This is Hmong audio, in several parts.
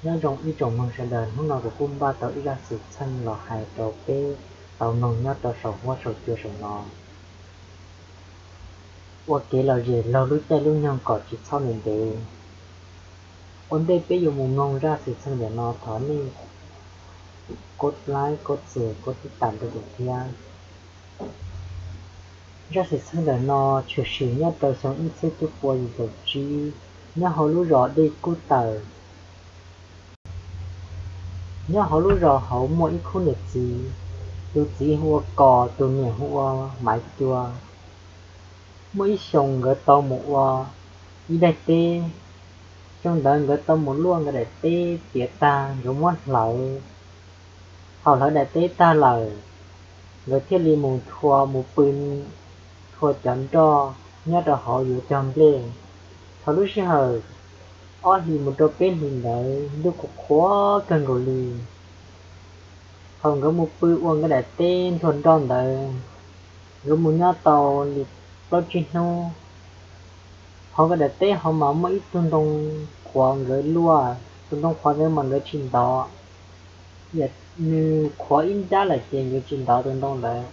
Nyob zoo ib tsoom mloog sawv daws, hnub no kuv kuj npaj tau ib zaj xwm txheej los hais rau peb tau mloog nyob rau saum huab saum cua saum no. Ua kev lom zem laug lub caij lub nyoog kom tsis txhob ntev ntev. Ua ntej peb yuav mus mloog zaj xwm txheej ntawm no, thov nej kov like, kov share, kov tib tam rau kuv thiab. Zaj xwm txheej ntawm no tshwm sim nyob rau xyoo ib txhiab cuaj pua yim caum tsib, nyob hauv lub zos Dej Kub Taws. Nyob hauv lub zos hauv muaj ib khub niam txiv, tus txiv hu ua Kos, tus niam hu ua Maiv Cua. Muaj ib xyoos nkawd tau mus ua ib daim teb. Xyoo ntawd nkawd tau mus luaj nkawd daim teb tiav tag, nkawd muab hlawv. Thaum hlawv daim teb tag lawm, nkawd thiaj li mus rhua, mus pw rhua cov nroj nyob rau hauv yuav cog nplej. Thaum lub sij hawm ob hlis mus rau peb hlis ntawd ntuj qhuav qhuav kawg nkaus li. Thaum nkawd mus pw ua nkawd daim teb nrhua nroj ntawd, nkawd mus nyob tau li plaub tsib hnub. Hauv nkawd daim teb hauv mas muaj ib tug ntoo qhuav nkawd luaj, tus ntoo qhuav ntawd mas nkawd tsis ntov, nws qhuav ib nrab lawm ces nkawd tsis ntov tus ntoo ntawd.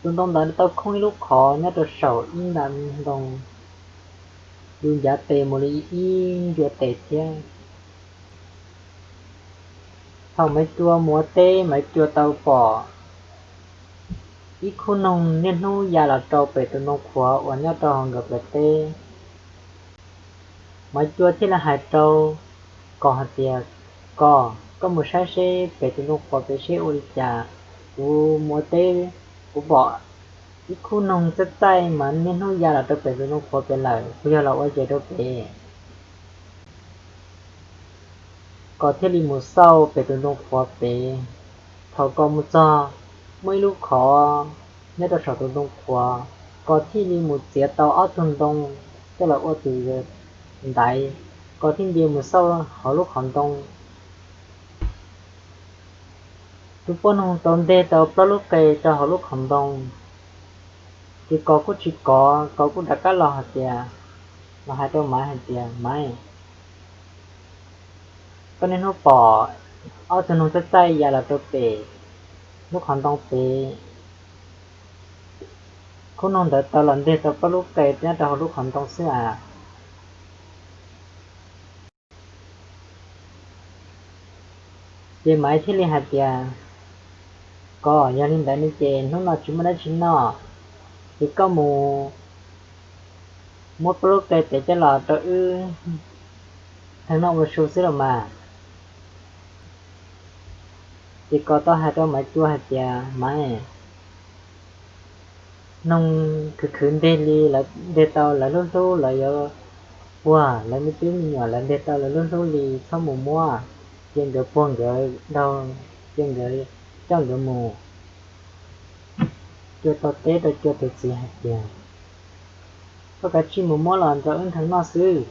Tus ntoo ntawd tau khoob ib lub qhov nyob rau saum ib nta ntoo, yus ncav tes mus li ib ncua tes thiab. Thaum Maiv Cua mus ua teb, Maiv Cua tau pom ib khub noog niaj hnub ya los rau pem tus ntoo qhuav uas nyob rau hauv nkawd plawv teb. Maiv Cua thiaj li hais rau Kos hais tias, Kos, koj mus saib seb pem tus ntoo qhuav pem seb ua li cas, kuv mus ua teb, kuv pom ib khub noog txaij txaij mas niaj hnub ya los rau pem tus ntoo qhuav pem lawm, puas yog los ua zes rau pem? Kos thiaj li mus xauj pem tus ntoo qhuav pem. Thaum Kos mus txog, muaj ib lub qhov nyob rau saum tus ntoo qhuav, Kos thiaj li mus txiav tau ob tug ntoo coj los ua tus ntaiv. Kos thiaj li mus xauj hauv lub qhov ntoo. Tus poj noog tau nteg tau plaub lub qe rau hauv lub qhov ntoo, ces Kos kuj tsis kov, Kos kuj rov qab los hais tias, los hais rau Maiv hais tias, Maiv, koj niaj hnub pom ob tug noog txaij txaij ya los rau pem lub qhov ntoo pem, khub noog ntawd tau los nteg tau plaub lub qe nyob rau hauv lub qhov ntoo xwb as. Ces Maiv thiaj li hais tias, Kos, yog li ntawd ne ces hnub no tsis muaj dab tsi noj, ces koj mus muab plaub lub qe pem coj los rau wb nrhiav noj ua su xwb los mas. Ces Kos tau hais rau Maiv Cua hais tias, Maiv, noog khwv khwv nteg li, lawv nteg tau lawv hlub hlub, lawv yuav puag, lawv me tub me nyuam lawv nteg tau lawv hlub hlub li, txhob mus muab, cia nkawd puag nkawd daug, cia nkawd coj nkawd mus. Cua tau teb rau Cua tus txiv hais tias, Koj kav tsij mus muab los rau wb nrhiav noj xwb.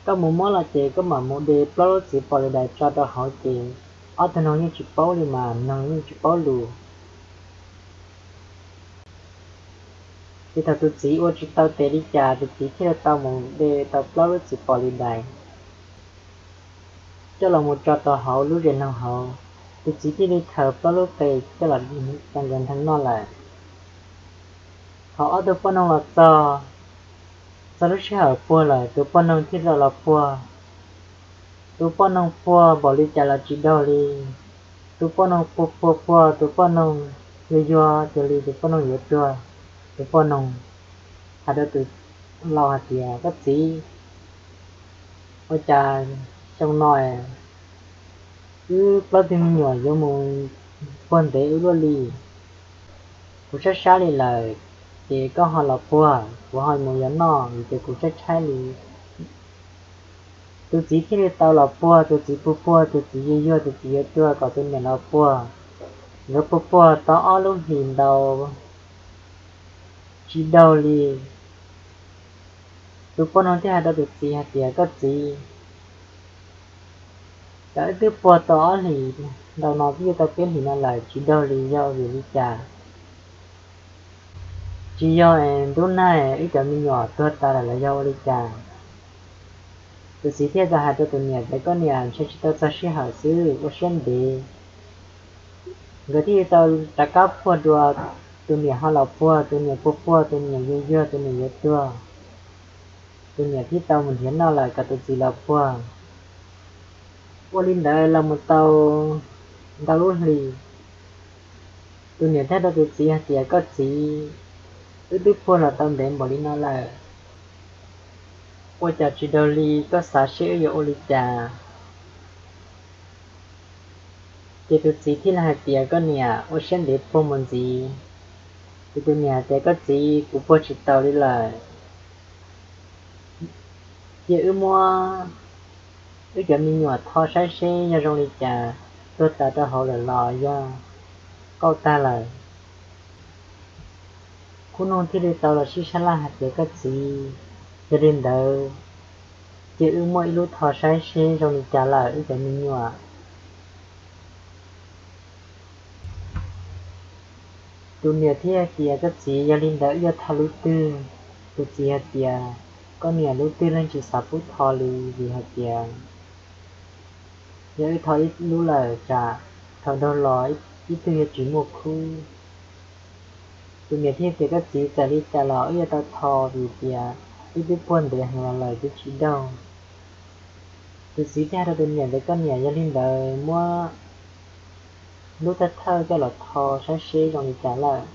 Koj mus muab los ces koj mam mus de plaub lub txiv pos li dais tso rau hauv ces ob tug noog yeej tsis paub li mas, noog yeej tsis paub lus. Ces thaum tus txiv ua tsis tau tes li cas, tus txiv thiaj li tau mus de tau plaub lub txiv pos li dais coj los mus tso rau hauv lub zes noog hauv. Tus txiv thiaj li khaws plaub lub qe coj los rau nkawd nrhiav noj lawm. Thaum ob tug poj noog los txog, txog lub sij hawm puag lawm, tus poj noog thiaj li los puag. Tus poj noog puag npaum li cas los tsis daug li. Tus poj noog puag puag puag, tus poj noog yuag yuag cuag li tus poj noog yuav tuag. Tus poj noog hais rau tus laus hais tias, Koj txiv, ua cas xyoo no wb plaub tug me nyuam yuav mus puag ntev wb luaj li? Kuv sab sab li lawm, ces koj ho los puag, kuv ho mus yuav noj, vim ces kuv tshaib tshaib li. Tus txiv thiaj li tau los puag, tus txiv puag puag, tus txiv yuag yuag, tus txiv yuav tuag kom tus niam los puag. Nkawd puag puag tau ob lub hlis ntau tsis daug li. Tus poj noog thiaj hais rau tus txiv hais tias, Koj txiv, cas wb twb puag tau ob hlis ntau no, twb yuav tau peb hlis no lawm tsis daug li, yog vim li cas? Tsis yog es ntub nag wb cov me nyuam tuag tas lawm los yog ua li cas? Tus txiv thiaj tau hais rau tus niam tias, koj niam, ntshe tsis tau txog sij hawm xwb, ua siab ntev. Nkawd thiaj li tau rov qab puag dua, tus niam ho los puag, tus niam puag puag, tus niam yuag yuag, tus niam yuav tuag. Tus niam thiaj tau mus nrhiav noj lawm kom tus txiv los puag. Ua li ntawd los mus tau ntau lub hlis, tus niam thiaj rau tus txiv hais tias, koj txiv, wb twb puag los tau ntev npaum li no lawm, ua cas tsis daug li, koj xav seb wb yuav ua li cas? Ces tus txiv thiaj li hais tias, koj niam, ua siab ntev puag mus ntxiv. Ces tus niam hais tias, koj txiv, kuv puag tsis taus li lawm, cia wb muab wb cov me nyuam tho saib seb yog zoo li cas, tuag tas rau hauv lawm los yog qaug tag lawm. Khub noog thiaj li tau los sib sab laj hais tias, koj txiv, yog li ntawd cia wb muab ib lub tho saib seb zoo li cas lawm wb cov me nyuam. Tus niam thiaj hais tias, koj txiv, yog li ntawd wb yuav tho lub twg? Tus txiv hais tias, koj niam, lub twg leej tsis xav pub tho li, vim hais tias yog wb tho ib lub lawm tsam thaum daug los ib tug yuav tsis muaj khub. Tus niam thiaj tias, koj txiv, txawm li cas los wb yuav tau tho, vim tias wb twb puag ntev heev los lawm twb tsis daug. Tus txiv thiaj hais rau tus niam tias, koj niam, yog li ntawd muab lub thawj thawj coj los tho saib seb zoo li cas lawm.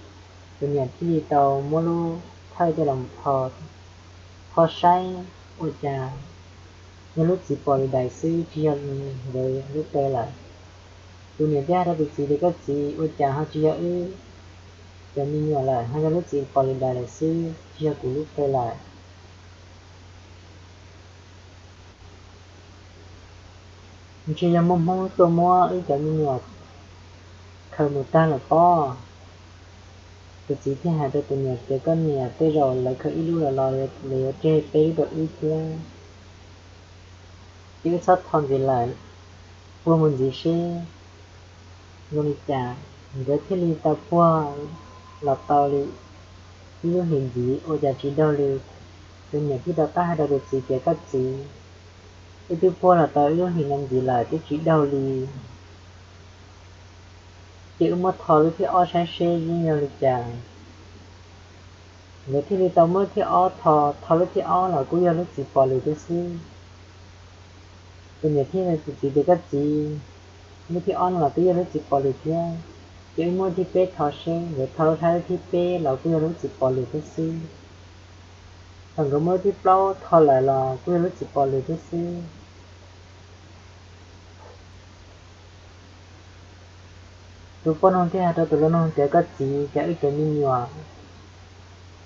Tus niam thiaj li tau muab lub thawj coj los tho, tho saib ua cas yog lub txiv pos li dais xwb, tsis yog nkawd lub qe lawm. Tus niam thiaj hais rau tus txiv tias, koj txiv, ua cas ho tsis yog wb cov me nyuam lawm, ho yog lub txiv pos li dais lawm xwb, tsis yog kuv lub qe lawm. Ntshe yog muaj hmoob tuaj muab wb cov me nyuam khaws mus tag lawm pob. Tus txiv thiaj hais rau tus niam tias, koj niam, tej zaum lawv khaws ib lub lawm los lawv yuav tseg peb lub rau wb thiab. Ces wb txhob tho ntxiv lawm, puag mus ntxiv seb. Zoo li cas nkawd thiaj li tau puag los tau li ib lub hlis ntxiv ua cas tsis daug li. Tus niam thiaj rov qab hais rau tus txiv tias, koj txiv, wb twb puag los tau ib lub hlis no ntxiv lawm twb tsis daug li, ces wb muab tho lub thib ob saib seb yeej yog li cas. Nkawd thiaj li tau muab lub thib ob tho, tho lub thib ob los kuj yog lub txiv pos lwm thiab xwb. Tus niam thiaj tus txiv tias, koj txiv, lub thib ob no los twb yog lub txiv pos lwm thiab, ces wb muab lub thib peb tho seb. Nkawd tho lub thib peb los kuj yog lub txiv pos lwm thiab xwb. Thaum nkawd muab lub thib plaub tho lawm los kuj yog lub txiv pos lwm thiab xwb. Tus poj noog thiaj hais rau tus lau noog tias, koj txiv, cas wb cov me nyuam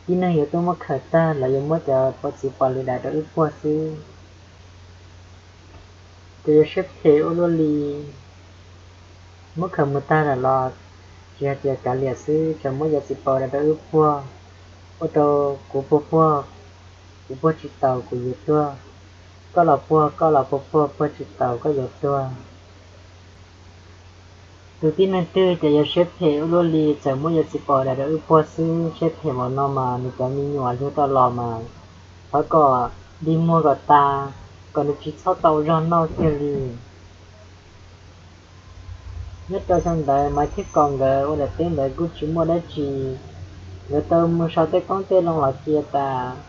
tib neeg yuav tuaj muab khaws tag los yuav muab cov pov txiv pos lwm daim rau wb puag xwb. Ces yuav siab phem ua luaj li, muab khaws mus tag lawm los tsis hais tias kav liam xwb, tseem muab cov txiv pos daim rau wb puag, ua rau kuv puag puag, kuv puag tsis taus kuv yuav tuag, koj los puag, koj los puag puag, puag tsis taus koj yuav tuag. Tus tib neeg twg ces yuav siab phem ua luaj li, txawm muab cov txiv pos daim rau wb puag xwb, siab phem npaum no mas nws cov me nyuam luag tau los mas thov kom dig muag kom tas, kom nws tsis txhob tau zog noj kiag li. Nyob rau xyoo ntawd Maiv thiab Kos nkawd ua daim teb ntawd kuj tsis muaj dab tsi, nkawd tau mus sau tej qoob tej loo los cia tas.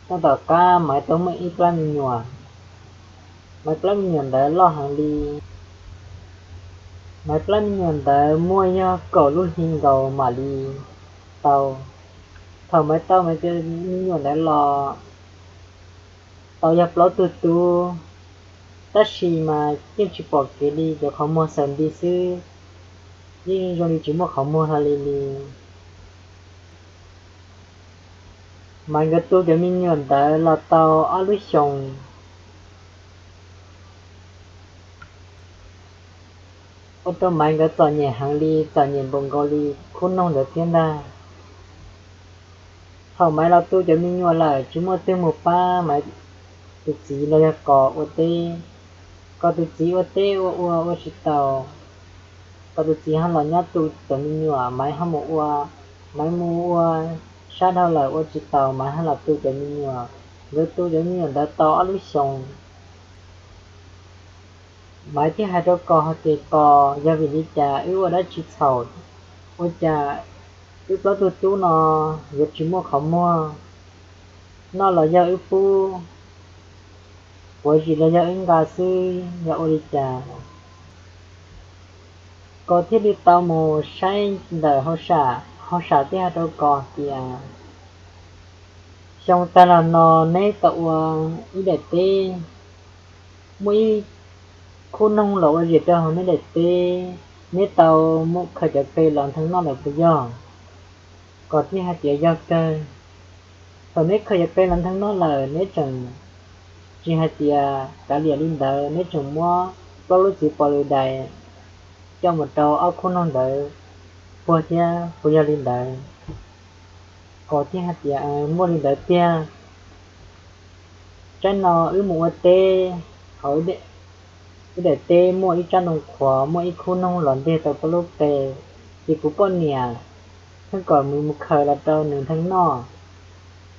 Tau tom qab Maiv tau muaj ib plab me nyuam. Maiv plab me nyuam ntawd loj heev li. Maiv plab me nyuam ntawd muaj yog kaum lub hli nkaus mam li tau. Thaum Maiv tau Maiv cov me nyuam ntawd los tau yog plaub tug tub, tab sis mas yeej tsis pom kev li, cov qhov muag xaws nti xwb, yeej zoo li tsis muaj qhov muag hlo li li. Maiv nkawd tu cov me nyuam ntawd los tau ob lub xyoos, ua rau Maiv nkawd txom nyem heev li, txom nyem npaum nkaus li khub noog ntawd thiab ntag. Thaum Maiv los tu cov me nyuam lawm tsis muaj twg mus pab Maiv tus txiv los yog Kos ua teb. Kos tus txiv ua teb ua ua ua tsis taus, Kos tus txiv ho los nyob tu cov me nyuam, Maiv ho mus ua, Maiv mus ua sab dhau lawm ua tsis taus, Maiv ho los tu cov me nyuam. Nkawd tu cov me nyuam ntawd tau ob lub xyoos, Maiv thiaj hais rau Kos hais tias, Kos, yog vim li cas wb ua dab tsi txhaum, ua cas wb plaub tug tub no yuav tsis muaj qhov muag? Noj los yog wb pub, puas zis los yog wb nqa xwb, yog ua li cas? Kos thiaj li tau mus saib ntawm hauj sam, hauj sam thiaj hais rau Kos tias, Xyoo tag los no neb tau ua ib daim teb, muaj ib khub noog los ua zes rau hauv neb daim teb, neb tau muab khaws cov qe los nthee noj lawm puas yog? Kos thiaj hais tias, Yog kawg. Thaum neb khaws cov qe los nthee noj lawm, neb tseem tsis hais tias kav liam li ntawd, neb tseem muab plaub lub txiv pos lws dais coj mus rau ob khub noog ntawd puag thiab puas yog li ntawd? Kos thiaj hais tias, Muaj li ntawd tiag. Tsaib no wb mus ua teb, hauv wb daim teb muaj ib tsab ntoo qhuav, muaj ib khub noog los nteg tau plaub lub qe, ces kuv poj niam pheej kom kuv mus khaws los rau nws nthee noj.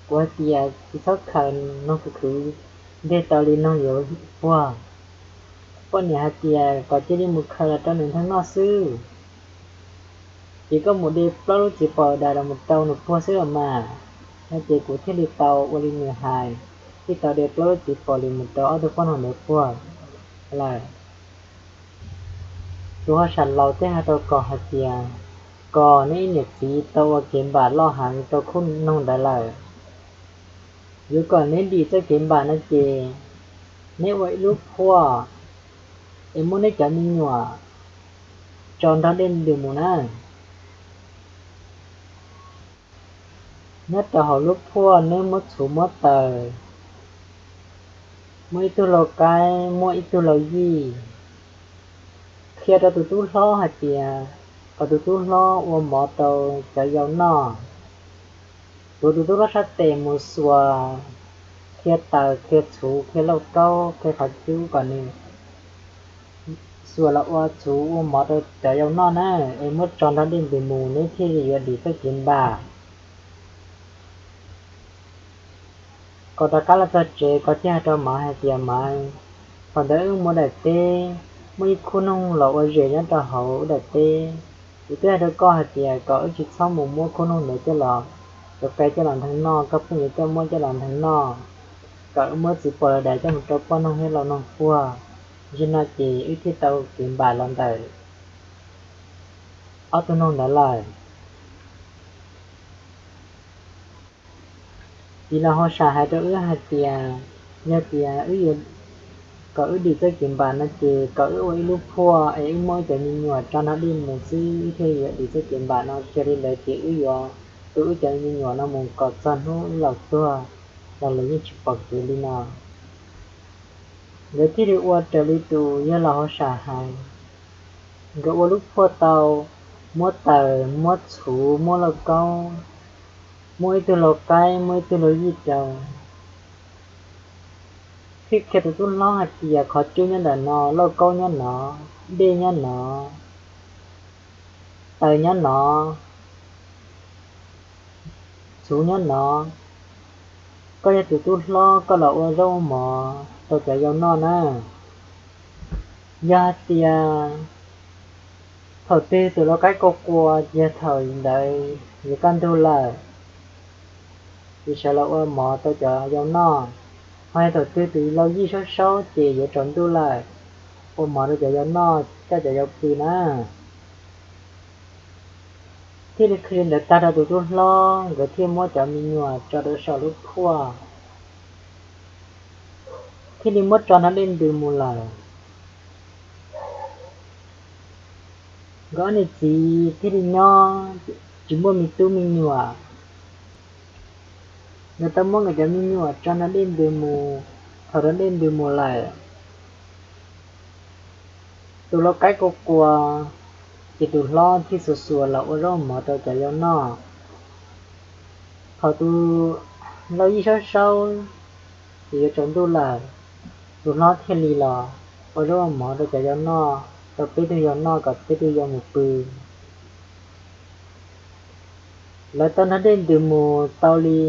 Kuv hais tias, Tsis txhob khaws, noog khwv khwv nteg tau li noog yuav puag. Poj niam hais tias, Kos cia li mus khaws los rau nws nthee noj xwb, ces koj mus de plaub lub txiv pos dais los mus rau nws puag xwb los mas. No ces kuv thiaj li tau ua li nws hais, thiaj tau de plaub lub txiv pos lws mus rau ob tug poj noog ntawd puag lawm. Tus hauj sam laus thiaj hais rau Kos hais tias, Kos, neb ib niam txiv tau ua kev npam loj heev rau khub noog ntawd lawm. Yuav kom neb dim txoj kev npam no ces neb ua ib lub phuaj es muab neb cov me nyuam tso nrog dej ntws mus na. Nyob rau hauv lub phuaj neb muab txhuv muab taws, muab ib tug lau qaib, muab ib tug lau yij, qhia rau tus tub hlob hais tias kom tus tub hlob ua mov rau cov yau noj. Tuav tus tub hlob sab tes mus xuas, qhia taws, qhia txhuv, qhia lauj kaub, qhia qhov cub kom nws xuas los ua txhuv ua mov rau cov yau noj na, es muab tso nrog dej ntws mus neb thiaj li yuav dim txoj kev npam. Kos rov qab los txog tsev, Kos thiaj hais rau Maiv hais tias, Maiv, thaum ntawd wb mus daim teb, muaj ib khub noog los ua zes nyob rau hauv wb daim teb. Kuv twb hais rau koj hais tias kom wb tsis txhob mus muab khub noog ntawd coj los, cov qe coj los nthee noj, koj pheej yuav coj muab coj los nthee noj, kom wb muab txiv pos lws dais coj mus rau poj noog thiab lau noog puag, zaum no ces wb thiaj tau kev npam los ntawm ob tug noog ntawd lawm. Txiv laus hauj sam hais rau wb hais tias, yog tias wb yuav kom wb dim txoj kev npam no ces kom wb ua ib lub phuaj es wb muab wb cov me nyuam tso nrog dej mus xwb wb thiaj yuav dim txoj kev npam no. Tsis yog li ntawd ces wb yuav tu wb cov me nyuam no mus kom txog hnub wb laus tuag los lawv yeej tsis pom kev li no. Nkawd thiaj li ua raws li tus yawg laus hauj sam hais. Nkawd ua lub phuaj tau, muab taws, muab txhuv, muab lauj kaub, muab ib tug lau qaib, muab ib tug lau yij rau, thiaj qhia tus tub hlob hais tias, qhov cub nyob ntawm no, lauj kaub nyob no, dej nyob no, taws nyob no, txhuv nyob no. Koj yog tus tub hlob, koj los ua zaub ua mov rau cov yau noj na. Yog hais tias thaum twg tus lau qaib qua qua, yog thaum ntawd yuav kaj ntug lawm, ces sawv los ua mov rau cov yau noj. Ho yog thaum twg tus lau yij saub saub ces yuav tsaus ntuj lawm, ua mov rau cov yau noj, coj cov yau pw na. Thiaj li qhia li ntawd tag rau tus tub hlob, nkawd thiaj muab cov me nyuam tso rau saum lub phuaj, thiaj li muab tso nrog dej ntws mus lawm. Nkawd ob niam txiv thiaj li nyob tsis muaj me tub me nyuam. Nkawd tau muab nkawd cov me nyuam tso nrog dej ntws mus. Thaum nrog dej ntws mus lawm, tus lau qaib qua qua, ces tus hlob thiaj xuas xuas los ua zaub mov rau cov yau noj. Thaum tus lau yij saub saub, ces yuav tsaus ntuj lawm, tus hlob thiaj li los ua zaub ua mov rau cov yau noj, rau peb tug yau noj kom peb tug yau mus pw. Lawv tau nrog dej ntws mus tau li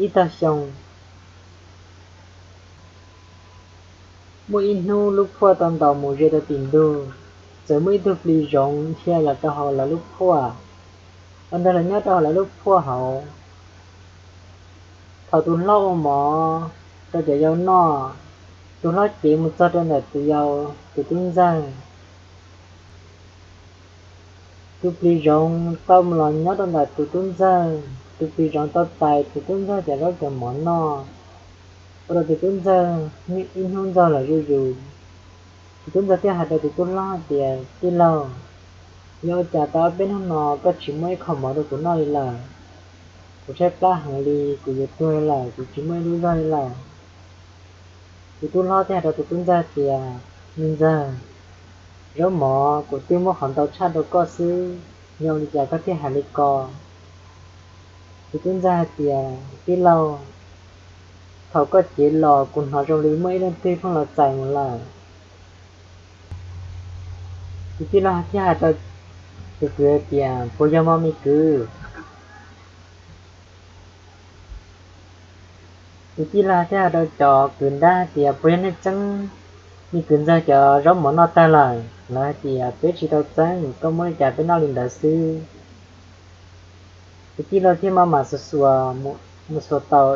ib tog xyoo, Muaj ib hnub lub phuaj tau ntaus mus ze rau tim ntug, txawm muaj ib tug plis zoov dhia los rau hauv lawv lub phuaj. Ua ntawd los nyob rau hauv lawv lub phuaj hauv, thaum tus hlob ua mov rau cov yau noj, tus hlob cev mus txog rau ntawm tus yau, tus tub ntxawg. Tus plis zoov tau mus los nyob rau ntawm tus tub ntxawg, tus plis zoov tau txais tus tub ntxawg cov zaub cov mov noj, ua rau tus tub ntxawg ib hnub ntxaug los zuj zus. Tus tub ntxawg thiaj hais rau tus tub hlob hais tias, Tij laug, yog ua cas tau ob peb hnub no koj tsis muab ib qho mov rau kuv noj li lawm? Kuv tshaib plab heev li, kuv yuav tuag li lawm, kuv tsis muaj ib lub zog li lawm. Tus tub hlob thiaj hais rau tus tub ntxawg tias, Me ntxawg, zaub mov kuv twb muab qhov ntau tshaj rau koj xwb, yog ua li cas koj thiaj hais li ko? Tus tub ntxawg hais tias, Tij laug, thaum koj cev los kuv hnov zoo li muaj ib leej twg pheej los txais mus lawm. Tus tij laug thiaj hais rau tus kwv hais tias, Puas yog mog me kwv? Tus tij laug thiaj hais rau cov kwv nrab hais tias, Puas yog nej txeeb me kwv ntxawg cov zaub mov noj tag lawm? Lawv hais tias, Peb tsis tau txeeb, koj muab li cas peb noj li ntawd xwb. Tus tij laug thiaj maj mam xuas xuas mus xuas tau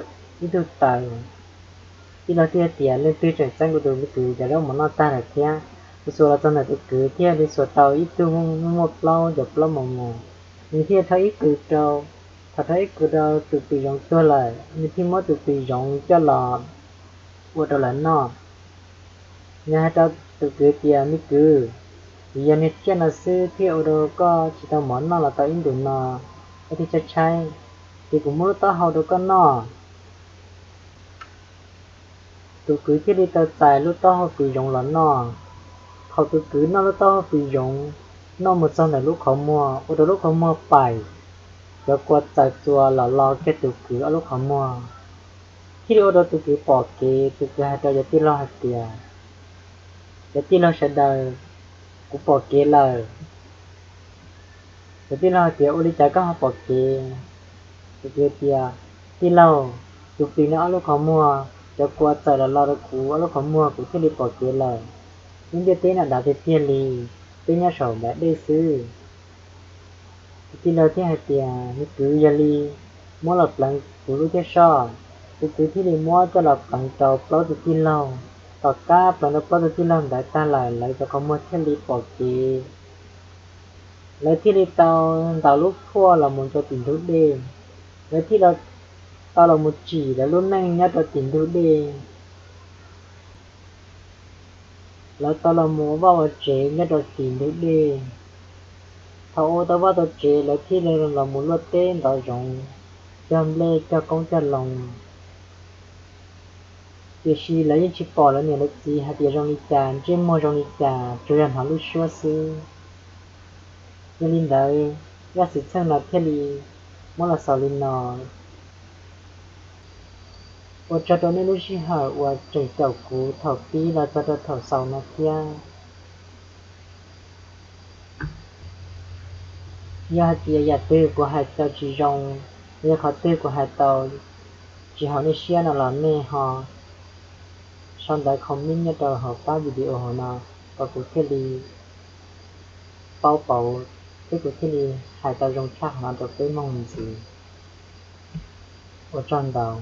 ib tug taws. Tij laug thiaj tias, Leej twg tseem txeeb kuv tus me kwv cov zaub mov noj tag lawm thiab? Xuas xuas los txog ntawm tus kwv thiaj li xuas tau ib tug muaj plaub cov plaub mos mos. Nws thiaj rho ib kws rau, thaum rho ib kws rau tus plis zoov tuag lawm, nws thiaj muab tus plis zoov coj los ua rau lawv noj. Nws hais rau tus kwv tias, Me kwv, vim yog niag tsiaj no xwb thiaj ua rau koj tsis tau mov noj los tau ib ntus no, koj thiaj tshaib tshaib, ces kuv muab lub taub hau rau koj noj. Tus kwv thiaj li tau txais lub taub hau plis zoov los noj. Thaum tus kwv noj lub taub hau plis zoov, noj mus txog ntawm lub qhov muag ua rau lub qhov muag paim, cov kua txawm txuas los lo kiag tus kwv ob lub qhov muag, thiaj li ua rau tus kwv pom kev. Tus kwv hais rau cov tij laug hais tias, Cov tij laug sawv daws, kuv pom kev lawm. Cov tij laug hais tias, Ua li cas koj ho pom kev? Tus kwv tias, Tij laug, tus plis no ob lub qhov muag, cov kua txawm los lo rau kuv ob lub qhov muag kuv thiaj li pom kev lawm. Lub ntiaj teb no dav tiag tiag li, peb nyob saum nplaim dej xwb. Tus tij laug thiaj hais tias, Me kwv, yog li muab los pleev kuv lub thiab soj. Tus kwv thiaj li muab coj los pleev rau plaub tus tij laug. Tom qab pleev rau plaub tus tij laug ntawd tag lawm, lawv cov qhov muag thiaj li pom kev. Lawv thiaj li tau ntaus lub phuaj los mus rau tim ntug dej. Lawv thiaj li tau los mus tsim lawv lub neej nyob rau tim ntug dej. Lawv tau los mus ua vaj ua tsev nyob rau tim ntug dej. Thaum ua tau vaj tau tsev, lawv thiaj li los mus luaj teb ntov zoov, cog nplej cog qoob cog loo. Tiam sis lawv yeej tsis pom lawv niam lawv txiv hais tias zoo li cas, ntsej muag zoo li cas, tsuas yog hnov lub suab xwb. Yog li ntawd, zaj xwm txheej no thiaj li muab los xaus li no. Ua tsaug rau nej lub sij hawm uas tseem caum kuv thaum pib los txog rau thaum xaus no thiab. Yog hais tias yam twg kuv hais tau tsis zoo, yog qhov twg kuv hais tau tsis haum nej siab no los nej ho sau ntawv comment nyob rau hauv pab video hauv no, kom kuv thiaj li paub pauv thiab kuv thiaj li hais tau zoo tshaj qhov no rau peb mloog ntxiv. Ua tsaug ntau.